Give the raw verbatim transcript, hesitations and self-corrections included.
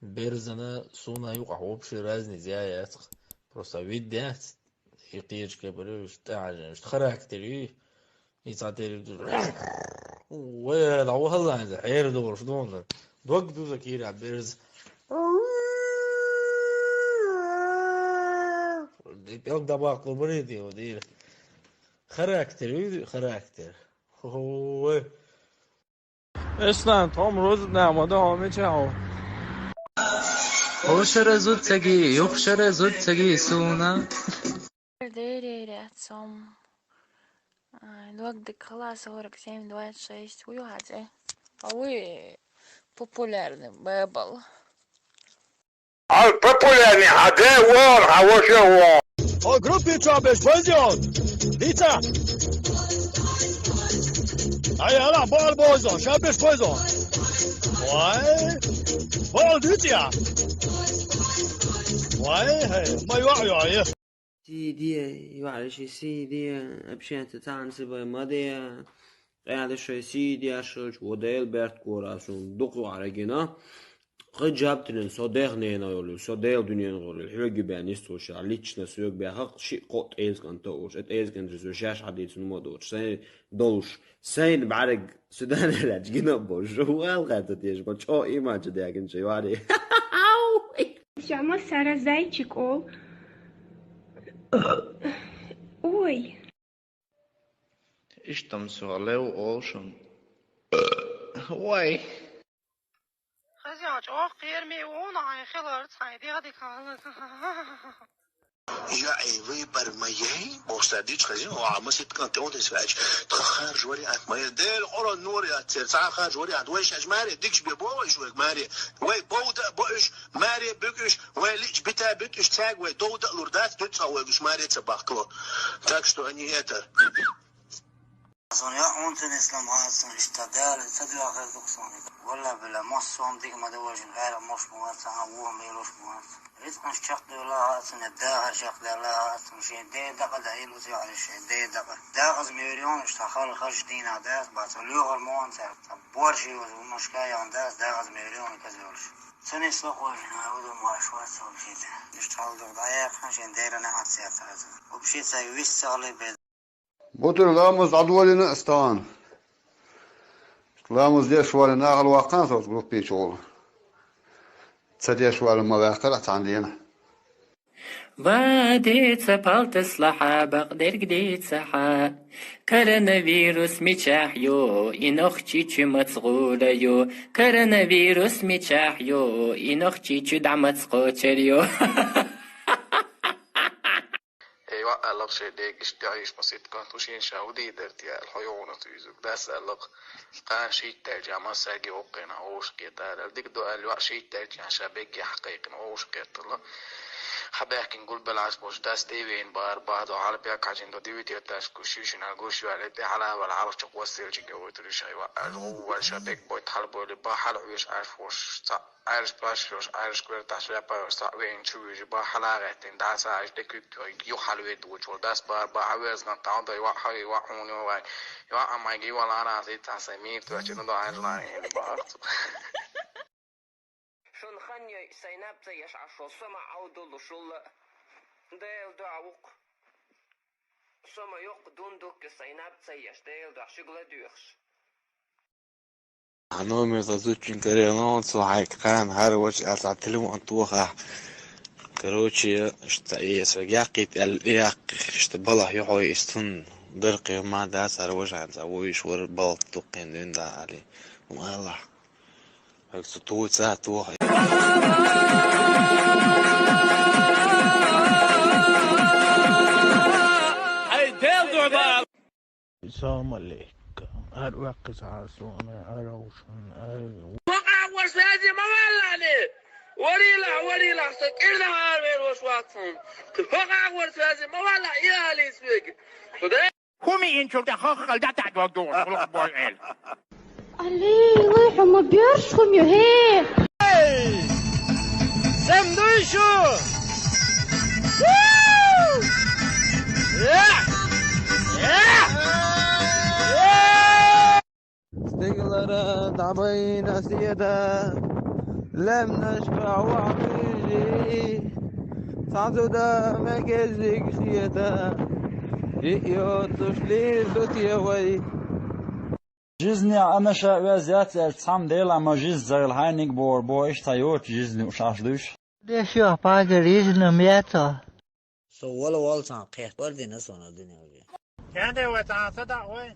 Берзана суна юкъахь вообще разница яц. Просто вид дац. И кхечу кепара уьш тӀехьажна, уьш характер ю. И цхьа тери вай дӀа вахалланза, хьера долуш дуна. Дог дуза кийра берза. И пӀелг дӀабаккхалур барий те, дийра. Характер ю, характер. Хо-хо-хо. Эстан, тхьом роза дама дан хьо мича хьо? Хо шара зуд цаги, юх шара зуд цаги суна. Дереря цом. Ай, дог дика хала сорок семь двадцать шесть. Уй, хьацӀе. А уй, популярный бэбал. Ал популярный, а де вон, а вообще вон. О, группе чё беш пойдёт? Дица. Ай, ала, бал бозо, ща беш пойдёт. Вай. Бал дитя. Вай, хей, мой ва, ва, ва. Сиде, юьхьараша сиде, общаться цхьаьна ца бай ма де. Къаьда шайн сий деш хилча, вон Дела бертахь кора суна дукха юьхьара гина. Хьан жаб тилина, со дех нена йолу, со Дела дуьненахь гӀур, хьоьга бен нисдолуш, лично соьга бен хьакъ шиъ-кхоъ тӀеза кӀант а уьш, тӀеза кӀантара со шаьш хьадийцина ма долуш, сайн долуш, сайн бӀаьрг со дан лаьтташ гина а болуш, вала гӀерта теша, бо чӀо иман чу дегина шайн варе. Сяма сара зайчик ол. Ой. Иштта-м со лев олшун. Вай. Хаза чӀогӀа кхераме ву, хьайн хиларца, хьайн дегӀ дика хьалага. Я, эй, выбор моей, бохса дич хазин, о, а мы сит кан тён тес вач. Тха харж вариант моей. Дел, орон нур я цер, ца харж вариант. Вай шаш маре, дикш бе бо, вай шуек маре. Вай боуда, боиш, маре, бюгиш, вай лич бита, битиш, цаг, вай доуда, лурдас, дут, ца, вай гуш маре, ца бахкло. Так что они это. Сон я хьунца нислам хьацун, иштта Дала ца дуьхьа хир ду-кх суна. Валла билла, массо а дика ма ду важин, гӀайра мош ма вац, хьан вон мелош ма вац. Рицкъанаш чекхдевлла хьацун, я дахар чекхдевлла хьацун, шен ден дакъа даийла уьш яхьари шен ден дакъа. Дакъаза миллион иштта хала харж дийна дац, бац, лоьхар ма ван цара, цхьа борш йоза, вумашка ян дац, дакъаза миллион казавлаш. Ца нисло хьожин, хьан вуду маш вац, вообще-то. Иштта хала дух дӀаяьккхина, шен дера нахьац яц хьацун. Вообще-то, вис ца хала бе. Бутур ламаз дӀадолийна ас тахана. Ламаз деш вале нахала ваккхана со оцу группе чухула. Ца деш вале ма ваьккхира цхьана дена. Ва деца палтаслахьа, бакъдерг дийцахьа. Коронавирус мичахь ю, и нохчи чу маца гӀур ю. Коронавирус мичахь ю, и нохчи чу дӀа маца кхочур ю. Эй, ваъ, аьлла, шайн дега иштта дегӀ йиш ма ситкан, тху шен ша хӀу дийр дара те аьлла, хьо йогӀуна туьйзург. Дас аьлла, кхана шийтта даьлча, массаьрге воккхийна вовшах кхетара аьлла. Дика ду аьлла, ваъ, шийтта даьлча, ша бегге хьакхайкхина вовшах кхетарла. Хьан баьхкина гулбеллача болчу дас тӀе а вейна бара баха до, хьала бехк хьаьжина до, дивитеташ гуш ю шина гуш ю аьлла, тӀе хьала а вала хьалхачу кхоссаелча гӀойтур ю шайн ваъ аьлла, гӀовваьлла ша бегга бойта хьала бойли баха хьала хьоьжуш Ӏаш волуш цхьаъ Ӏаьржа паш йолуш, Ӏаьржа коьртахь шаьппа йолуш, цхьаъ веана чу вуьйжу, баха хьала а гӀеттина, дӀа ца Ӏаьржа, тӀе куьг йой, юха хьала ве догӀучу волу дас бара баха хьан веза гӀан тӀе хьан дай ваъ хьай, ваъ хьуна йо вай, ваъ амайга йи вала ана аса йицахь сайн мийра тоьхча, ну до Ӏаьржа лан хьийна баха цу. Шуна хан йой, сайн наб ца еш Ӏаш волу, со ма Ӏовдалуш вулла, Дела дуьхьа ву-кх. Со ма йоккха дун дукка сайн наб ца еш, Дела дуьхьа шуьга ладоьгӀуш. Номер за зудчун карелон, цо хьайга кхана хӀара вачу аьлла, цхьа телефон тохахь. Короче, иштта эсваг яккхийта аьлла, яккхий, иштта балахь юхьой, иштта цунна даркхе ма дац, хӀара вачу хьайна цхьа вуйш вара балта дуккхин дуьнда али. Ма аллахь. Хьайга цу тухуй ца тухахь. Ай, Дела дуьхьа бала! Салам алейкум. Ар ваккхи сахьа суна, ар овшун, ар. Хьо агӀор связи ма валлахьани! Варила, варила, со кӀирда хьарвер вашвацун. Хьо агӀор связи ма валлахь, и алис веги. Худа. ХӀуми инчурда хаххал да тӀаьдваг дугӀуш, хӀулах бой эл. Аллилуй, хьо ма боьрша хӀума ю, хӀей! Эй! Сен дуй шу? Стигалара дӀабайна седа. Лемнашка вахизи, цхьа зуда мегезиг хета, и йоцуш лир ду те вай. Жизни анаша вяз яц, эр цхьам дела ма жиз загъил хьайниг бор, бо иштта йоч жизни ушаш душ. Дешо пага ризна мета. Со вала валцан кхет бардина сона дуня уже. Кенде ва цан сада ой.